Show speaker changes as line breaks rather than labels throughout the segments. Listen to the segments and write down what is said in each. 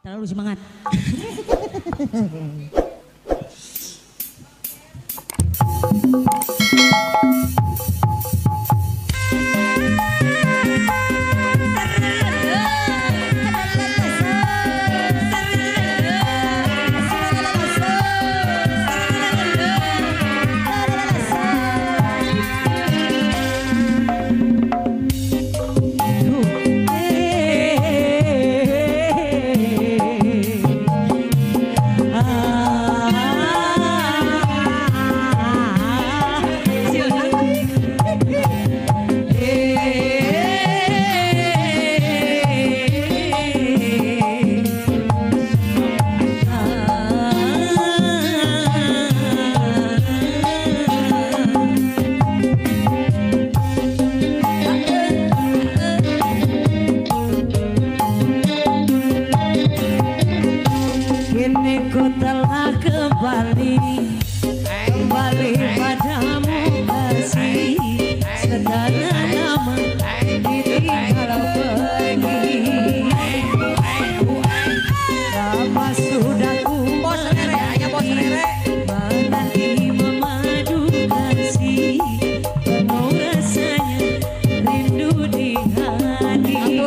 Terlalu semangat. Kembali padamu kasih, segala nama ditinggal pergi. Lama sudah ku
Bos Rere, hanya Bos Rere.
Menanti memadu kasih, penuh rasanya rindu di hati.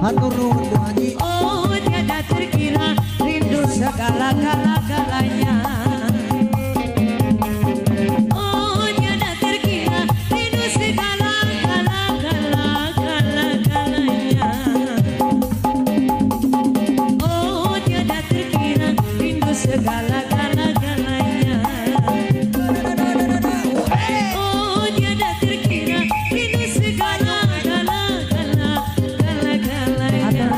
Hatur nuhun Bu Haji.
Oh tiada terkira rindu segala kala-kalanya. Segala-galanya. Oh tiada terkira rindu segala-galanya.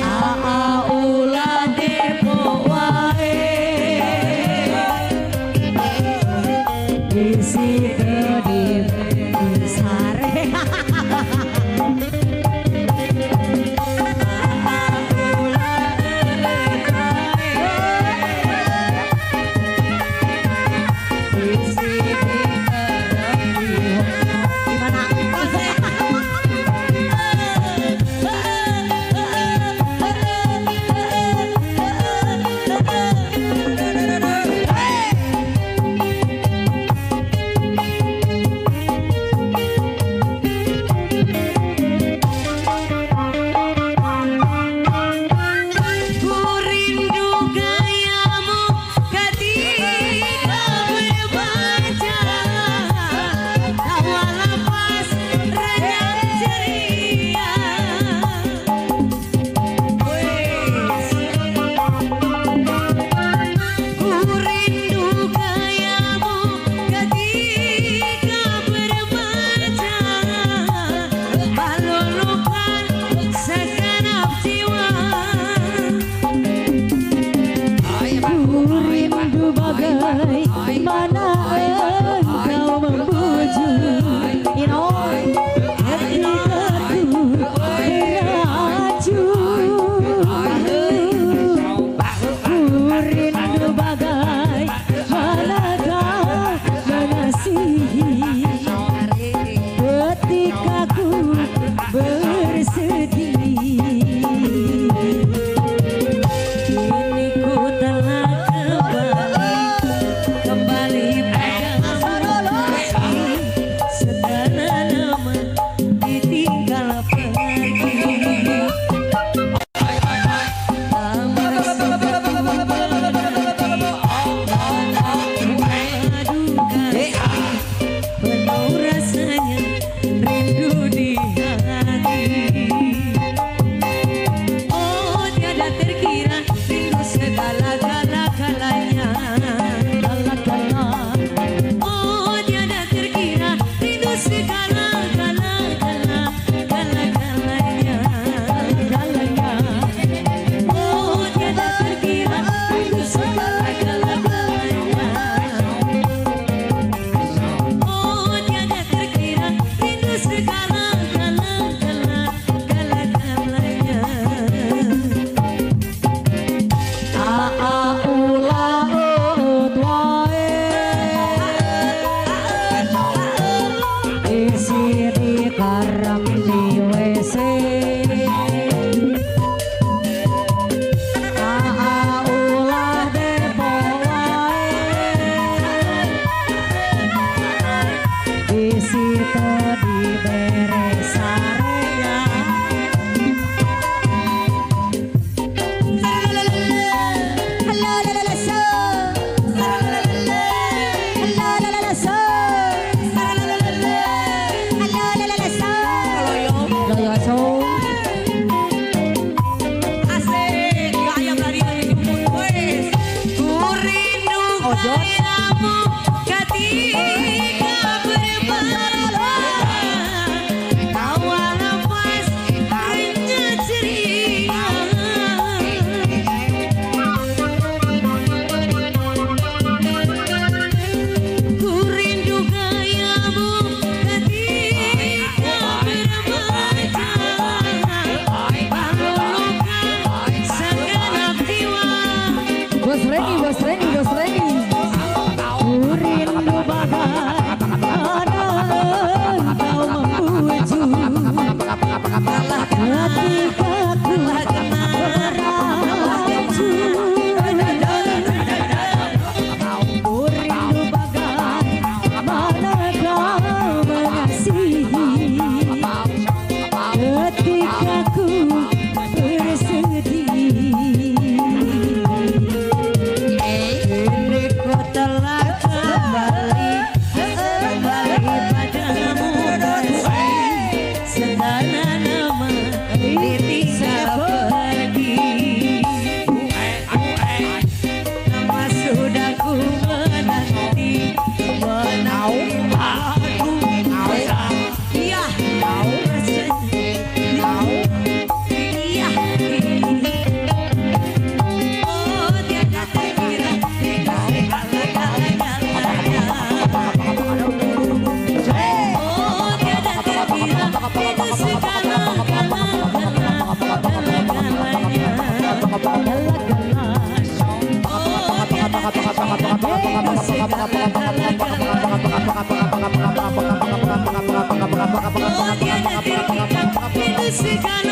Aa ulah depo wae bisi teu disare. Bagaimana engkau membujuk ketika ku beracun. Ku rindu bagaimana kau mengasihi ketika ku bersedih. Kini ku telah kembali padamu. Ketika ku beracun, ku rindu bagaimana kau mengasihi. Ketika ku bersedih,
Kini ku telah kembali, kembali padamu kasih. Segala nama ditinggal pergi. Nama sudah ku menanti, menanti aku. Iya, iya. Oh, tiada terkira segala-galanya. Oh, tiada terkira itu segala-galanya. Oh, tiada terkira itu segala-galanya. Oh, tiada terkira itu segala.